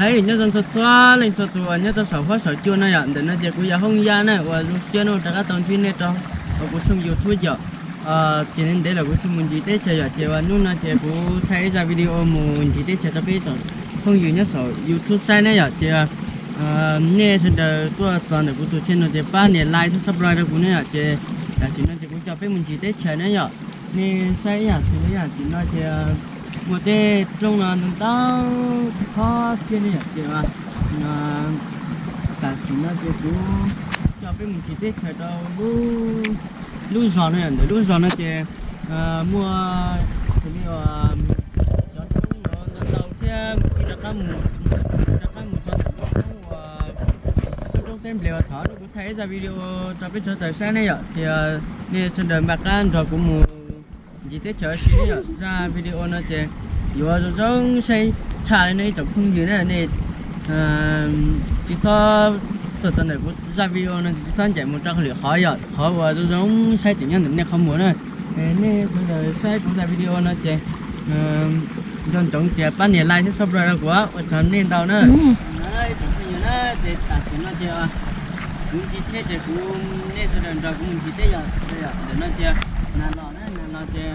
Hais nyob zoo txhua txhua leej txhua tus uas nyob rau saum huab saum cua no yom. Ntawm no ces kuv yog Hoob Yaj na, uas zoo siab no rov qab tau ntsib nej rau hauv kuv tshooj YouTube yom. Ces ntev lawm kuv tsis mus ncig teb chaws yom, ces uas hnub no ces kuv thaij ib zaj video mus ncig teb chaws rau peb tsoom phooj ywg nyob saum YouTube saib ne yom. Ces nej sawv daws tuaj txog ntawm kuv tus channel no ces pab nias like thiab subscribe rau kuv ne yom. Ces tam sim no ces kuv coj peb mus ncig teb chaws ne yom. Nej saib ib yam xwb ib yam tim no ces muaj tej roob no ntau ntau khob thiab ne yom. Ces tam sim no ces kuv coj peb mus ncig teb chaws rau lub zos no yom. Ntawm lub zos no ces muaj xws li uas cov roob no ntau ntau thiab, kuv rov qab mus, rov qab mus txog ntawm lub roob uas lub roob teb nplej uas thaum ub kuv thaij ib zaj video rau peb sawv daws saib ne yom. Ces nej sawv daws npaj qab nrog kuv mus ncig teb chaws ua si ne yom. Zaj video no ces yuav zoo zoo saib tshaj li nej ib tsoom phooj ywg na, nej tsis txhob tuaj txog ntawm kuv zaj video no tsis txhob ncaim mus rau lwm qhov yom, qhov uas zoo zoo saib tseem nyob ntawm nej qhov muag na. Nej sawv daws saib kuv zaj video no ces nco ntsoov tias pab nias like thiab subscribe rau kuv, ua tsaug nej ntau na. Ib tsoom phooj ywg na, ces tam sim no ces kuv ncig tsheb ces kuv, nej sawv daws nrog kuv mus ncig teb yom, ntawm no ces nag los na, nag los ces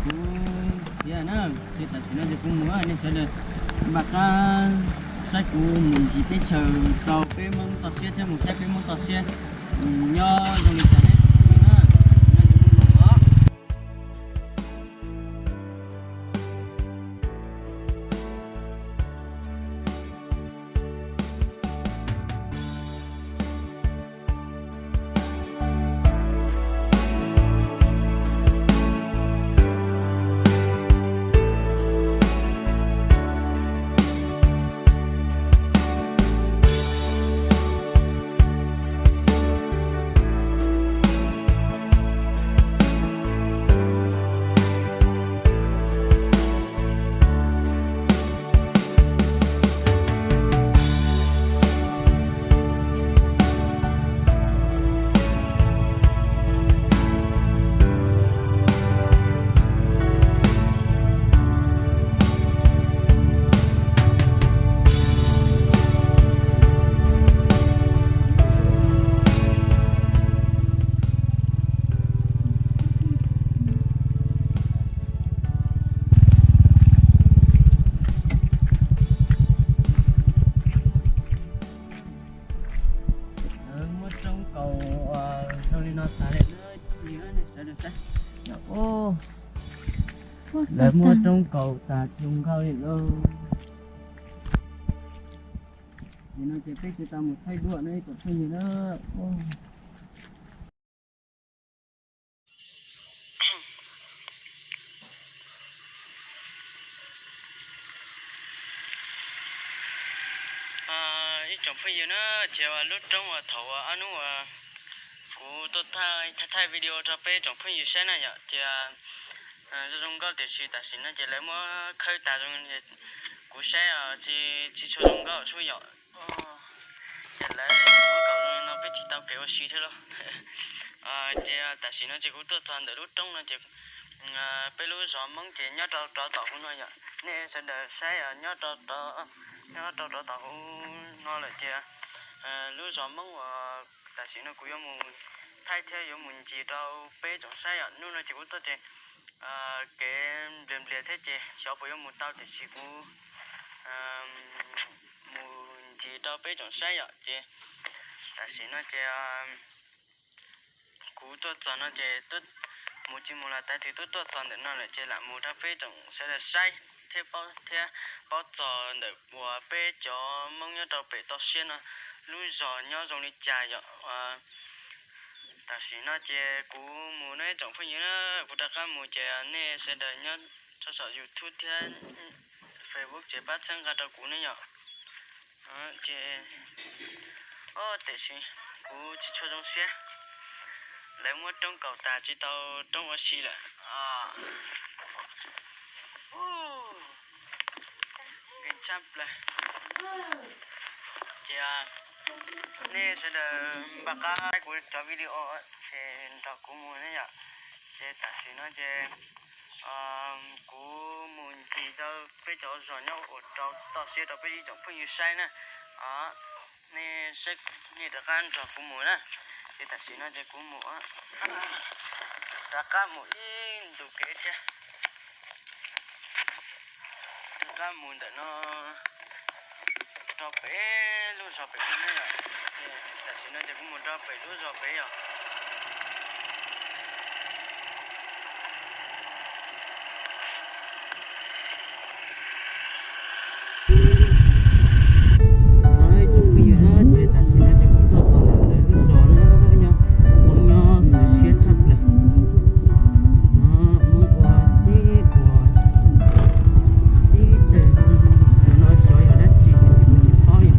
kuv tiav na, ces tam sim no ces kuv mus, nej sawv daws npaj qab saib kuv mus ncig teb chaws rau peb Hmoob toj siab thiab mus saib peb Hmoob toj siab nyob zoo li cas ne. Tam sim no ces kuv mus os. Lawv muab roob kaus zoo li no tas li na, nej sawv daws saib. Lawv muab roob kaus tas zoo nkauj li lauj. Nim no ces peb tsis tau mus thaij duab na ib tsoom phooj ywg na. Ib tsoom phooj ywg na, ces uas lub roob uas thaum uas ob hnub uas kuv tuaj thaij thaij video rau peb tsoom phooj ywg saib na yom, ces zoo zoo nkauj tiam sis tam sim no ces lawv muab khawb tas zoo, kuv saib tsis tshua zoo nkauj xwb yom. Ces lawv muab kaus zoo li no peb tsis tau kev ua si thiab lauj. Ces tam sim no ces kuv tuaj txog ntawm lub roob no ces peb lub zos Hmoob ces nyob rau rov tom hauv no yom. Nej sawv daws saib nyob rau rov, nyob rau rov tom hauv no lawm ces lub zos Hmoob uas tam sim no kuv yuav mus thaij thiab yuav mus ncig rau peb tsoom saib yom. Hnub no ces kuv tuaj ces kev nplias nplias thiab ces xyov puas yuav mus tau tiam sis kuv mus ncig rau peb tsoom saib yom. Ces tam sim no ces kuv tuaj txog no ces mus tsis mus los tas twb tuaj txog ntawm no lawm ces lam mus rau peb tsoom sawv daws saib thiab paub, thiab paub txog ntawm uas peb cov Hmoob nyob rau pem toj siab no lub zos nyob zoo li cas yom. Tam sim no ces kuv mus no ib tsoom phooj ywg na, kuv rov qab mus ces nej sawv daws nyob rau saum YouTube thiab Facebook ces pab txhawb nqa rau kuv ne yom. Ces, o, tiam sis kuv tsis tshua zoo siab, lawv muab roob kaus tas tsis tau roob ua si lawm. Ces nej sawv daws npaj qab saib kuv cov video ces nrog kuv mus ne yom. Ces tam sim no ces kuv mus ncig Peb cov zos nyob ua rau toj siab rau peb ib tsoom phooj ywg saib na. Nej saib, nej rov qab nrog kuv mus na. Ces tam sim no ces kuv mus, rov qab mus ib ntu kev thiab. Rov qab mus ntawm no rau pem lub zos pem no yom. Tam sim no ces kuv mus rau pem lub zos pem yom. Ib tsoom phooj ywg na, ces tam sim no ces kuv tuaj txog ntawm lawv lub zos no, nyob xwm siab tshaj plaws. Muab ua tib ua tib teg, no xyov yog dab tsi tiam sis kuv tsis paub yom.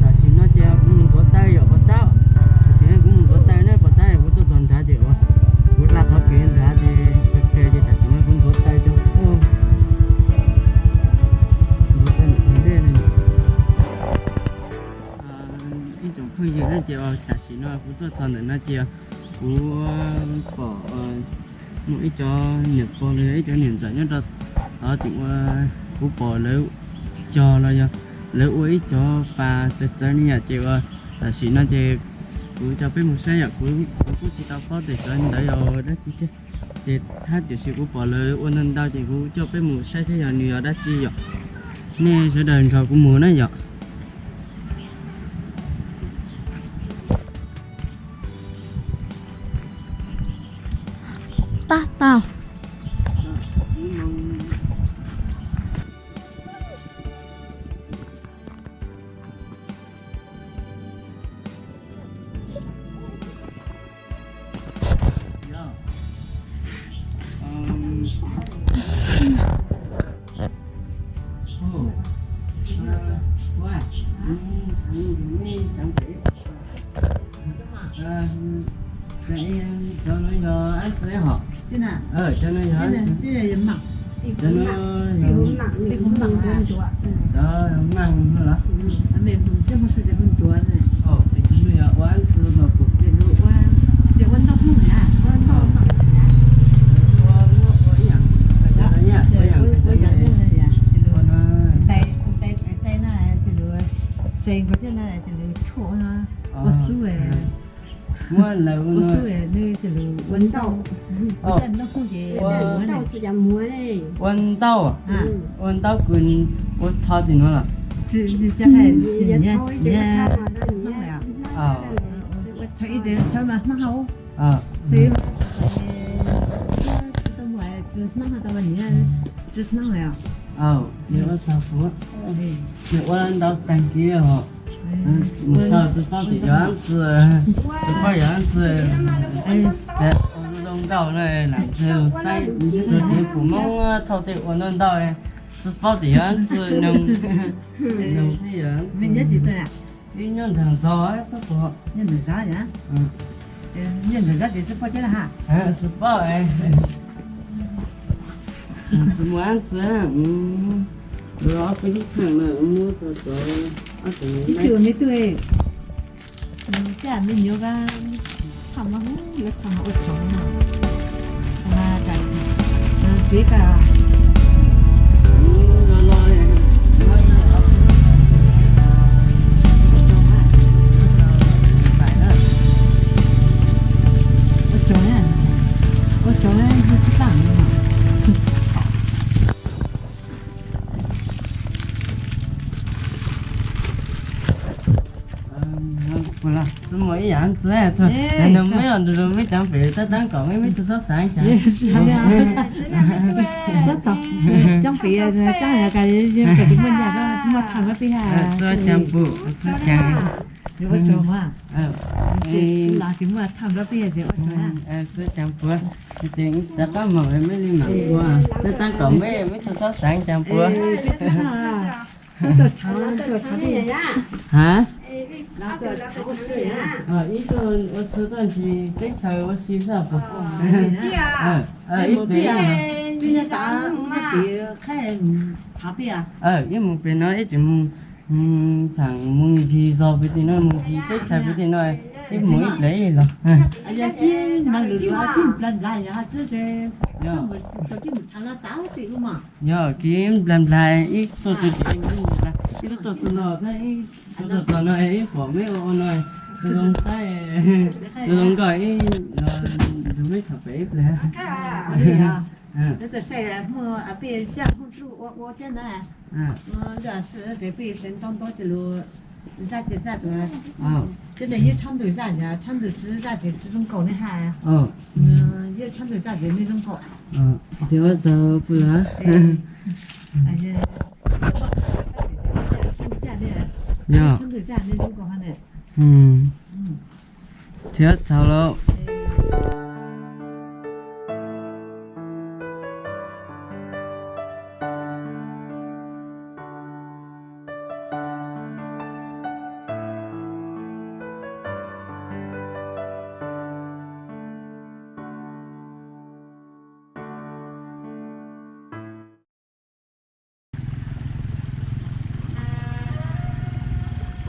Tam sim no ces kuv mus ntxuav taw yom, pov tab. Tam sim no kuv mus ntxuav taw ne, pov tab kuv tuaj txog nrad ces kuv hla qhov kev nrad ces qhia ces tam sim no kuv ntxuav taw cov, ntxuav taw ntawm tus ntej no. Ib tsoom phooj ywg na, ces tam sim no kuv tuaj txog ntawm no ces kuv pom muaj ib cov niam pog los yog ib cov niam ntxawm nyob rau tod, tseem ua, kuv pom lawv cog los yog lawv ua ib cov pas txawv txawv li yom, ces ua tam sim no ces kuv coj peb mus saib yom, kuv kuj tsis tau paub tias cov ntawd yog dab tsi thiab. Ces thab tiam sis kuv pom lawv ua ntau ntau ces kuv coj peb mus saib saib yog nws yog dab tsi yom. Nej sawv daws nrog kuv mus na yom. Tab tau. Cov no yog ab tsi hom? Cov no yog, cov no yog, cov maaj no los? Ces cov no yog ua ab tsi los kuv, ces ua ntau hnub na, ua ntau hnub na, ua ib yam, ua ib yam, ua ib yam, ua no, tais tais na, ces lawv se nkaus thiab na, ces lawv tshuaj ua xub, muab lawv ua xub, ces lawv ua ntau, ua ntau ces ua ntau, ua ntau kws ua txho tim no los? Nws ua txog kuv, nws ua ntau tag kis os. Mus txog tsis paub tias yog ab tsi, tsis paub yog ab tsi. Zoo nkauj na, lam saib txog kev pum Moob thauj tej ua ntau ntau, tsis paub tias yog ab tsi, nyob, ib nyob nrag zos xwb pom. Tsis paub, tsis muaj ab tsi. Ob peb lub theem no muab tau cov, ob tug me tub, caj me nyuam, thaj no, lawv thaj no ua tsoov no, txiv ka, ua tsoov, ua tsoov tsis tag no. Tsis muaj ib yam ntxiv, nws muaj ib los nws muaj cov pem tab tab kaum, muaj ib tug txhob xaav cas. Coob pem, coob yog kas pem muaj nyaj, muaj tham nrog peb hab. Txhua cas pum, txhua cas. Ua tsoov mas, los tsis muaj tham nrog peb ces ua tsoov. Txhua cas pum, ces rov qab moog meb li mam ua, tab tab kaum meb, meb txhob xaav cas pum. Ha? Ib tug ua si tuaj ntsis teb chaws ua si xwb pum. Ib pem Ib mus pem no ib tseem mus, tseem mus ncig zos pem tim no, mus ncig teb chaws pem tim no, ib mus ib pliag ib los. Yog kiv nplas nplas ib tuaj txog tim, ib tuaj txog tim no, ib tuaj txog no ib pom meb ua no, zoo saib, zoo nkauj ib los, ntug meb tham pem ib pliag. Peb txawm saib muaj peb zaj Hmoob Tsuj ua ua thiab na. Zaj peb sawv ntau ntau ces lus zaj ces zaj tsuas, tej neeg yeej tshaj ntawm zaj, tshaj ntawm siv zaj ces tsis zoo nkaus nej hais. Yeej tshaj ntawm zaj ces nej zoo nkaus. Ces ua tsaug pw. Yog. Thiab txaus lawm.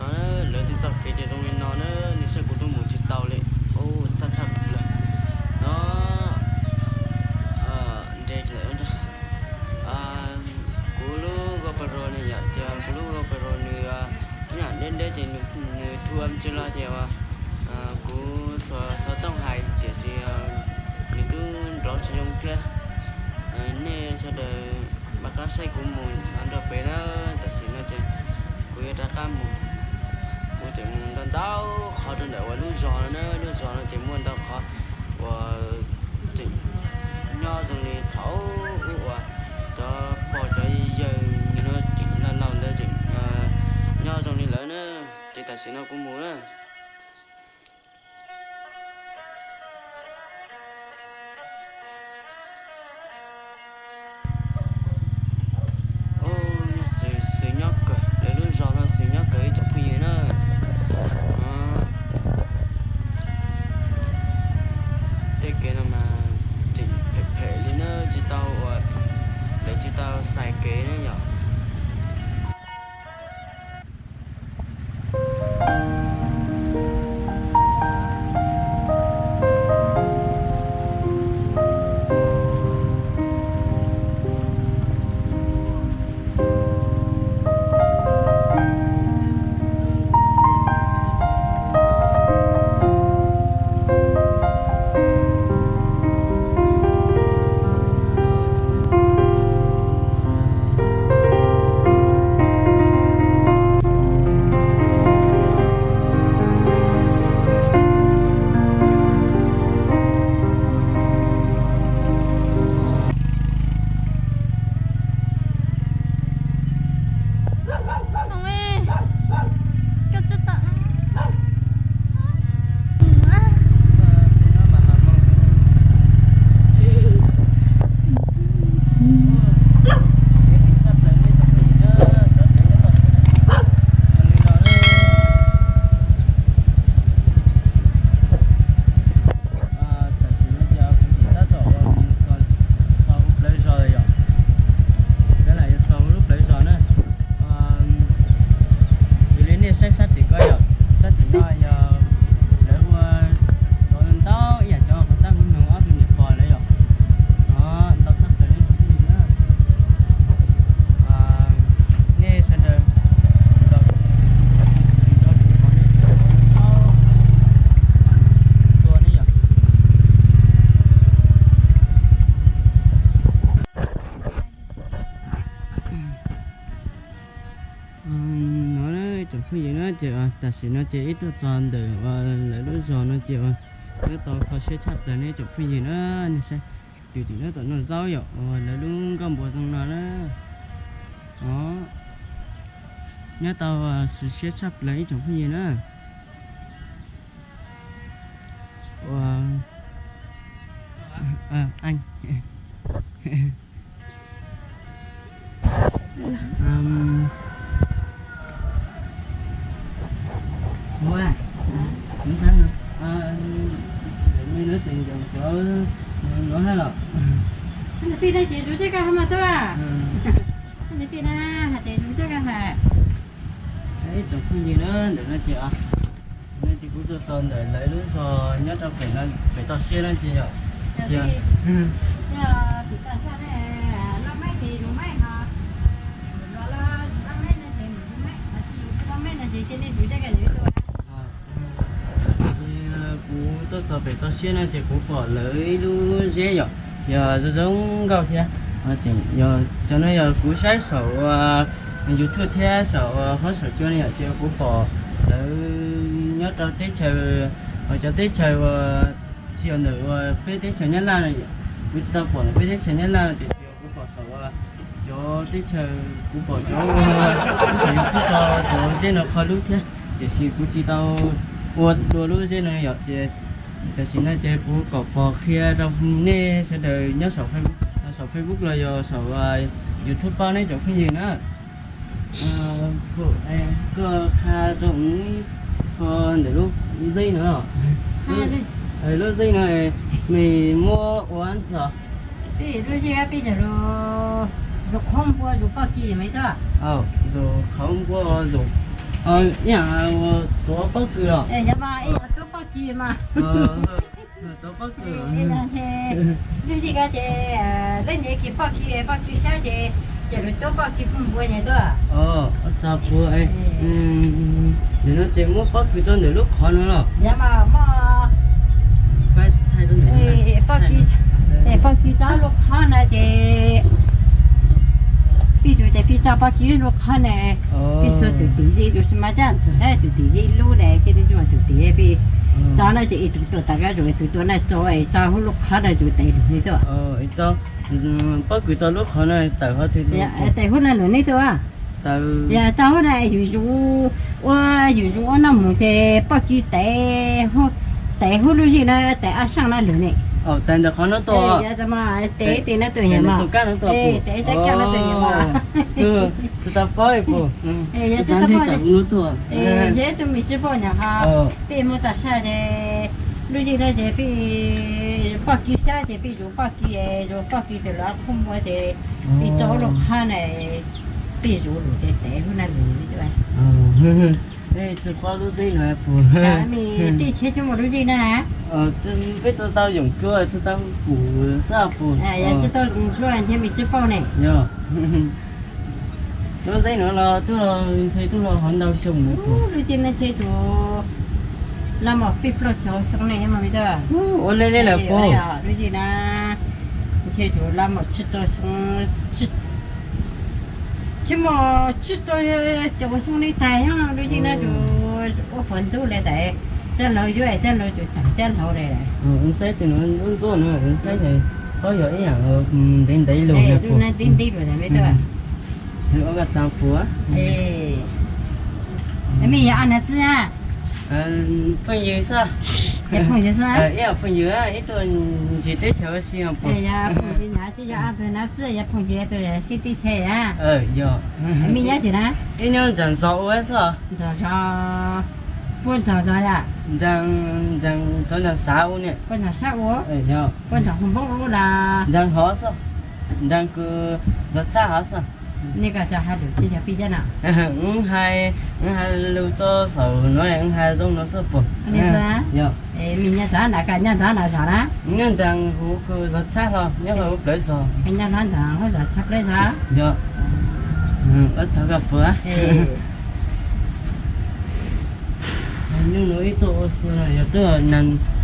No, lawv twb txoj kev ces zoo li no na, nws saib kuv twb mus tsis tau li. Ub, txaj tshaj plaws no. Nres lawm. Kuv lub GoPro ne yom, tias kuv lub GoPro nws ib yam deb deb ces nws thu ua tsis los ces uas kuv xov tooj hais tiam sis nws twb nrov tsis zoo thiab. Nej sawv daws mam qab saib kuv mus nrog peb na. Tam sim no ces kuv yuav rov qab mus, kuv tseem mus ntau ntau qhov rau ntawm uas lub zos no na, lub zos no ces muaj ntau qhov uas tseem nyob zoo li thaum ub uas cov pog cov yawg no tseem laus laus ntawd tseem nyob zoo li lawm na. Ces tam sim no kuv mus na. Ub, xws nyob kawg, lawv lub zos no xws nyob kawg ib tsoom phooj ywg na. Tej kev no mas tseem phem phem li na, tsis tau uas, lawv tsis tau xais kev na yom. Tam sim no ces kuv tseem tab tom ua mus txog hauv plawv zos lawm yom. Peb lam yuav txog lub plawv zos na. Xws li nej saib sab tim ko yom, sab tim no yog lawv ua zos ntau ib yam cov uas tab kuv nug ob tug niam pog lawv yom. Ntau tshaj plaws nej cov phooj ywg na. Nej sawv daws No tsoom phooj ywg na, ces tam sim no ces ib tuaj txog ntawm lawv lub zos no ces nyob tau kho siab tshaj plaws nej tsoom phooj ywg na. Nej saib, tus tim nyob tom no zaub yom, uas lawv lub nkauj npua zoo no na. Nyob tau xws siab tshaj plaws ib tsoom phooj ywg na. Ua, ua, kuv xav, nej lub teem cov nuav hab los? Ces zus coj koj hais mas tuaj. Nws tias na, hais tias zus coj koj hais. Ib tsoom phooj ywg na, ntawm no ces, no ces kuv tuaj txog ntawm lawv lub zos nyob rau pem no, pem toj siab no ces yog, ces, kuv tuaj txog pem toj siab no ces kuv pom lawv ib lub zeb yom, ces zoo zoo nkauj thiab. Yog cov no yog kuv saib saum YouTube thiab saum hoob saum cua no yom, ces kuv pom lawv nyob rau teb chaws, cov teb chaws uas tsis yog ntawm uas peb teb chaws Nyab Laj no, kuv tsis tau pom ntawm peb teb chaws Nyab Laj no ces kuv pom saum cov teb chaws, kuv pom cov ua saum YouTube tso cov zeb no qhov lub thiab, tiam sis kuv tsis tau ua dua lub zeb no yom, ces tam sim no ces kuv kom pom qhia rau nej sawv daws nyob saum, saum Facebook los yog saum YouTube paub ne cov phooj ywg na. Koj qha rau ib qho ntawm lub zeb no, lub zeb no mej muab ua ntxog. Peb lub zeb peb zus qhov npua zus poj kis mas tuaj. Zus qhov npua zus, ib yam tuav pob kws os. Ib yam tuav poj kis mas. Tuav pob kws. Lub zeb ko ces leej niam kis poj kis, poj kis sab ces, ces lawv tuav poj kis phooj npua nyem tuaj. Txog puas, ntawm no ces muab pob kws tso ntawm lub qhov no los? Yog mas, poj kis, poj kis tso lub qhov na ces peb zus ces peb tso poj kis lub qhov na, peb xuas tus tim zeb zus tsis mas caj ntxwv qab tus tim zeb lub na ces tus tim peb tso no ces ib tug tuaj tas kab zus, ib tug tuaj na tso, tso hauv lub qhov na zus tes lug ne tuaj. Pob kws tso lub qhov no tawm hauv twg, tes hauv na lug ne tuaj. Yog tso hauv na yus zus, ua yus zus ua noj mus ces poj kis tes, tes hauv lub zeb no tes ab saaj no lug ne. Tes ntawm qhov no tuaj. Tes tes no tuaj yog mas, tes tes kaj no tuaj yog mas. Tsis tau paub puas, yog tsis tau paub, yog ib tug me tsis paub nyom ho peb muab tag sab ces lub zeb no ces peb poj kis sab ces peb zus poj kis, zus poj kis txawm los qhov npua ces peb tso lub qhov na, peb zus lug ces tes hauv na lug. Tsis paub lub zeb no puas, tij cheb tsis muaj lub zeb na. Peb tsis tau yoom dua, tsis tau pum xwb puas. Yog tsis tau yoom dua ntshe me tsis paub ne. Yog lub zeb no los twb ntshe twb los hov ntau xyoo lawm. Lub zeb no ntshe tus los mus peb plaub caug xyoo ne mas me tuaj. Ua le le lawm puas. Lub zeb na ntshe tus los mus tsib rau xyoo, tsis muaj tsib rau caum xyoo li tas yog lub zeb no tus ua pov ntxub le tas, coj laug yuav coj laug tus tag coj laug le. Saib tus no ntxub ntxub no saib paub yog ib yam ntev ntev lug, ntev ntev lug tas me tuaj. Ua txaus puas. Mej yog ab nav txij? Phooj ywg xwb. Phooj ywg xwb, ib yam phooj ywg ib tug ntsis teb chaws ua si puas. Phooj ywg nav txij yog ab tug nav txij yog phooj ywg tus seb tij che a. Yog. Mej nyob tsi na? Ib nyob nraag zos ua xwb. Nraag zos, puab nraag zos yom? Nraag, nraag, rov nraag sav ua ne. Puab nraag sav ua? Yog. Puab nraag hoo npoob ua los? Nraag hov xwb, nraag kws zog tshab hov xwb. Nej koj tso hais lus tsis yog pij cab no. Wb hais, wb hais lus tso saum no, wb hais zoo no xwb puas. Yog. Mej nyob nraag na, koj nyob nraag na zos na? Nyob nraag huv kws zog tshab hlo, nyob huv plawv zog. Nyob nraag huv zog tshab plawv zog. Yog. Ua tsaug koj puas. Nyuj nus ib tug ua si no yog twb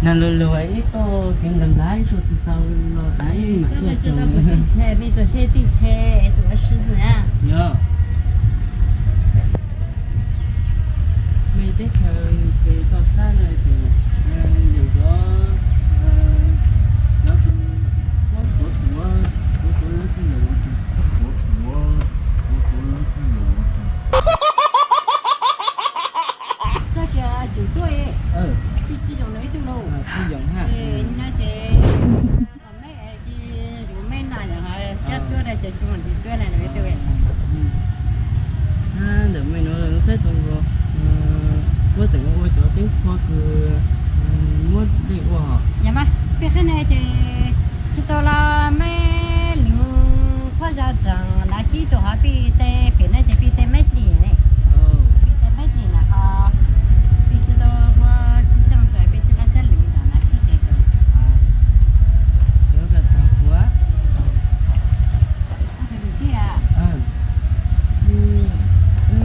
nag lug lug ib tug kev nplaag nplaag ib tug tsis tau los tas ib mam tuaj tso. Mej tuaj seb tij che tus ua si xwb na. Yog. Mej teb chaws ces toj sab no ces yog cov, cov tuav tuav, tuav tuav lawv txij los ua tsaug, tuav tuav, tuav tuav lawv txij los ua tsaug. Txoj kev tsum tuaj, tsis tsis zoo lawv ib tug lauj. Tsis zoo ha. No ces mej, zus mej na yog cab tuaj na ces tsis zoo ntxiv tuaj na lawv ib tug. Ntawm mej no saib tau nkaus, muab teem ua cov teeb qho kws muab dej ua. Yog mas peb qhab na ces tsis tau los mej lug Tseem nav kib tus hov pij teb pem no ces pij teb meb lis ne. Pij teb meb lis na ho, pij tsis tau muaj tsis txog tus pij tsis qab xab lwm no nav kib teb tus.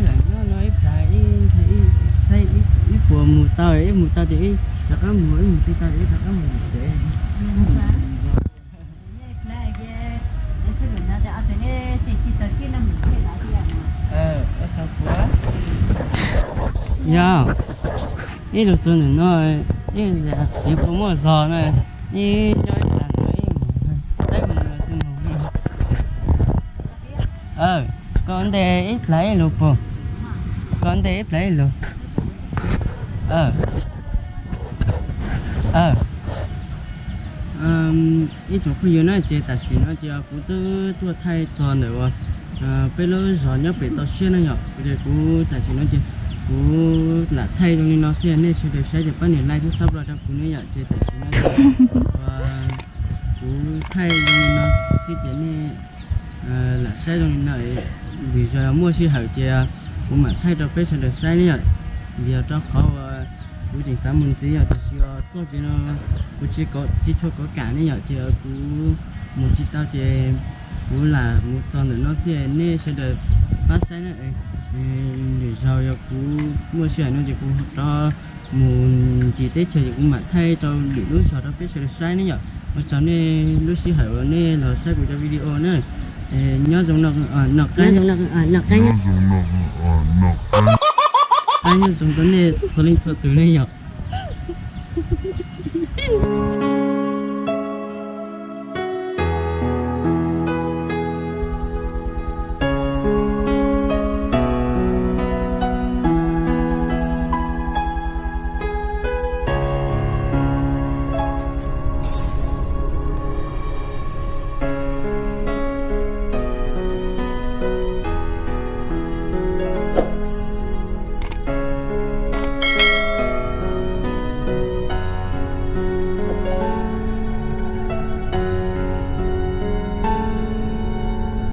Lam nyob no ib plag ib, ib puas mus tau, ib mus tau ces ib rov qab mus, ib mus tsis tau ces ib rov qab mus tsev. Yog, ib lus txog ntawm no, ib tias puas muaj zog na, ib nyob ib plag no ib mus, saib mus los tsis mus. Koj ntej ib plag ib lus puas, koj ntej ib plag ib lus. Ib tsoom phooj ywg na, ces tam sim no ces kuv twb tuaj thaij txog ntawm uas peb lub zos nyob pem toj siab na yom. Ces kuv tam sim no ces kuv lam thaij zoo li no xwb, nej sawv daws saib ces pab nias like thiab subscribe rau kuv ne yom. Ces tam sim no ces kuv thaij zoo li no xwb ces nej lam saib zoo li no, lwm zaus yog muaj sij hawm ces kuv mam thaij rau peb sawv daws saib ne yom. Vim yog rau qhov uas kuv tseem xav mus ntxiv yom, tab sis txoj kev no kuv tsis, tsis tshua kov kam ne yom, ces kuv mus tsis tau ces kuv lam mus txog ntawm no xwb, nej sawv daws pab saib na. Lwm zaus yog kuv muaj sij hawm no ces kuv rov mus ncig teb chaws ces kuv mam thaij rau lwm lub zos rau peb sawv daws saib ne yom. Ua tsaug nej lub sij hawm uas nej los saib kuv cov video na. Nyob zoo noj qab, nyob zoo rau nej txhua leej txhua tus ne yom.